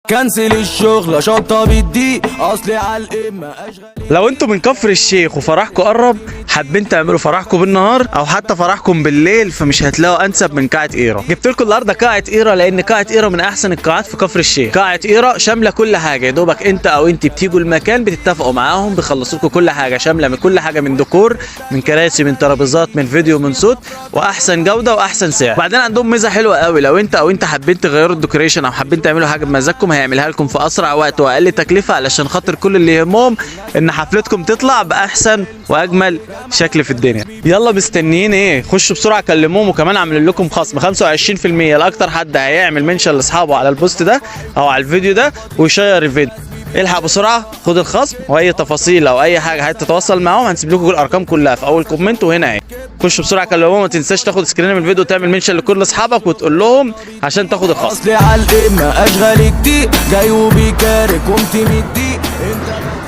كنسل الشغل شطة بالدي اصلي على القمة اشغل. لو انتوا من كفر الشيخ وفرحكم قرب، حابين تعملوا فرحكم بالنهار او حتى فرحكم بالليل، فمش هتلاقوا انسب من قاعة ايرا. جبت لكم النهارده قاعة ايرا لان قاعة ايرا من احسن القاعات في كفر الشيخ. قاعة ايرا شاملة كل حاجة، يا دوبك انت او انت بتيجوا المكان بتتفقوا معاهم بيخلصوا لكم كل حاجة شاملة، من كل حاجة، من ديكور، من كراسي، من ترابيزات، من فيديو، من صوت، واحسن جوده واحسن سعر. وبعدين عندهم ميزة حلوة قوي، لو انت او انت حابين تغيروا ال decoration او حابين تعملوا حاجة بمزاجكم هيعملها لكم في اسرع وقت واقل تكلفة، علشان خاطر كل اللي يهمهم ان حفلتكم تطلع باحسن واجمل شكل في الدنيا. يلا مستنيين ايه؟ خشوا بسرعة كلموهم، وكمان عاملين لكم خصم 25% لاكتر حد هيعمل mention لاصحابه على ال post ده او على الفيديو ده ويشير الفيديو. الحق بسرعة خد الخصم، واي تفاصيل او اي حاجة هتتواصل معاهم هنسيب لكم الارقام كلها في اول comment وهنا اهي. خشوا بسرعة كلموهم، ما تنساش تاخد screen من الفيديو وتعمل mention لكل اصحابك وتقول لهم عشان تاخد الخصم. اصلي على القمة اشغل كتير جاي وبيكارك قمت مدي انت.